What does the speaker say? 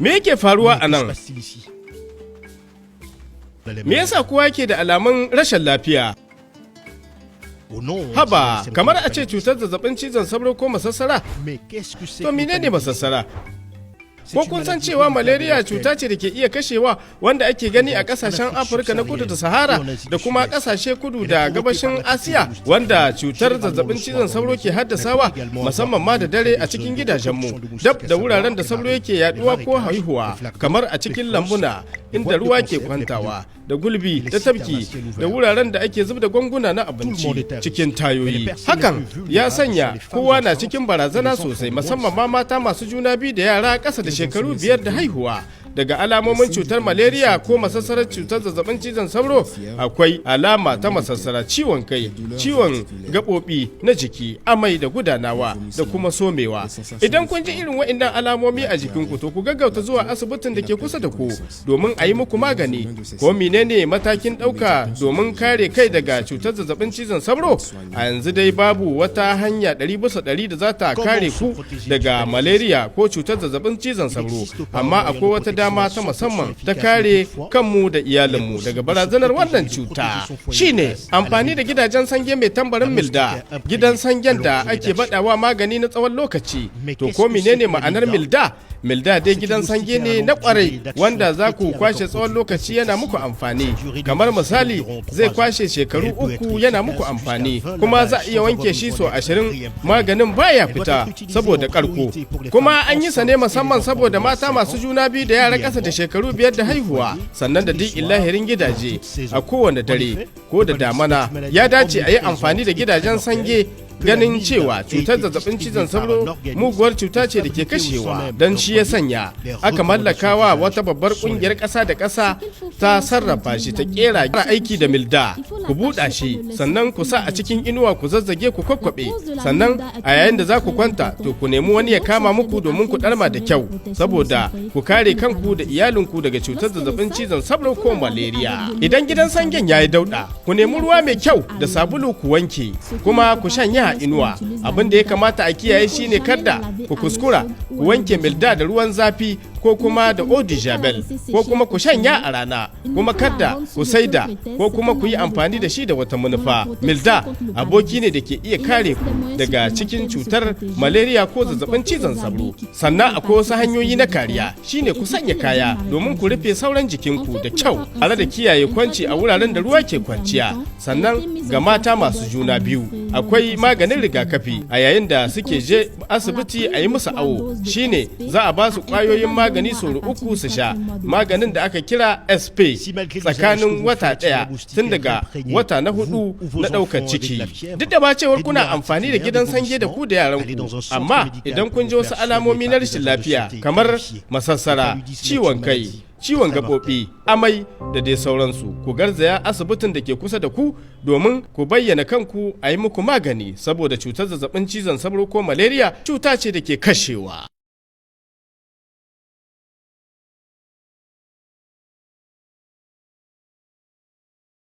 Me yake faruwa a nan? Me yasa kowa yake da alamun rashin lafiya? Haba, kamar a ce cutar zazzabin cizon sauro ko masassara? To menene masassara? Ko kun san cewa malaria cuta ce da ke iya kashewa, wanda ake gani a kasashen Afirka na kudu da Sahara da kuma kasashe kudu da gabashin Asiya, wanda cutar zazzabin cizon sauro ke haddasawa, musamman ma da dare a cikin gidajenmu, dab da wuraren da sauro yake yaduwa ko haihuwa, kamar a cikin lambuna inda ruwa ke kwantawa, da gulbi da tafki, da wuraren da ake zub da gwanguna na abinci cikin tayoyi? Hakan ya sanya kowa na cikin barazana sosai, musamman ma mata masu juna biyu da yara ƙasa da shekaru 5 da haihuwa. Daga alamomin cutar malaria ko masassarar cutar zazzabin cizon sauro akwai alama ta masassara, ciwon kai, ciwon gaɓoɓi na jiki, amai da gudanawa, da kuma somewa. Idan kun ji irin waɗannan alamomi a jikinku, to ku gaggauta zuwa asibitin da ke kusa da ku domin a yi muku magani. Ko menene matakin ɗauka domin kare kai daga cutar zazzabin cizon sauro? A yanzu dai babu wata hanya 100% da za ta kare ku daga malaria ko cutar zazzabin cizon sauro, amma akwai wata dama ta musamman ta kare kanmu da iyalinmu daga barazanar wannan cuta, shine amfani da gidajen sange mai tambarin Milda, gidan sangen da ake badawa magani na tsawon lokaci. To ko menene ma'anar Milda? Milda dai gidan sange ne na kwarai wanda za ku kwashe tsawon lokaci yana muku amfani. Kamar misali, zai kwashe shekaru 3 yana muku amfani, kuma za a iya wanke shi sau 20, maganin baya fita saboda karko. Kuma an yi sa ne musamman saboda mata masu juna biyu da yara ƙasa da shekaru 5 da haihuwa, sannan da duk illahirin gidaje. A kowane dare ko da damana ya dace a yi amfani da gidajen sange, ganin cewa cutar zazzabin cizon sauro muguwar cuta ce da ke kashewa. Don shi ya sanya aka mallakawa wata babbar kungiyar ƙasa da ƙasa ta sarrafa shi, ta kera aiki da Milda. Ku buɗa shi, sannan ku sa a cikin inuwa, ku zazzage, ku kwakwabe. Sannan a yayin da za ku kwanta, to ku nemi wani ya kama muku domin ku ɗarma da kyau, saboda ku kare kanku da iyalinku daga cutar zazzabin cizon sauro ko malaria. Idan gidan sangen ya yi dauɗa, ku nemi ruwa mai kyau da sabulu ku wanke, kuma ku shanya a inuwa. Abin da ya kamata a kiyaye shine kada ku kuskura ku wanke Milda da ruwan zafi ko kuma da eau de javel, ko kuma ku shanya a rana, kuma kada ku saida ko kuma ku yi amfani da shi da wata manufa. Milda aboki ne da ke iya kare ku daga cikin cutar malaria ko zazzabin cizon sauro. Sannan akwai wasu hanyoyi na kariya, shine ku sanya kaya domin ku rufe sauran jikinku da kyau, tare da kiyaye kwanci a wuraren da ruwa ke kwanciya. Sannan ga mata masu juna biyu, akwai maganin rigakafi a yayin da suke je asibiti a yi musu awo, shine za a ba su kwayoyin magani sau uku su sha, maganin da aka kira SP, tsakanin wata ɗaya, tun daga wata na hudu na ɗaukar ciki. Duk da ba cewar kuna amfani da gidan sange da ku da yaran ku, amma idan kun ji wasu alamomi na rashin lafiya kamar masassara, ciwon kai, ciwon gaɓoɓi, amai da dai sauransu, ku garzaya asibitin da ke kusa da ku domin ku bayyana kanku a yi muku magani, saboda cutar zazzabin cizon sauro ko malaria cuta ce da ke kashewa.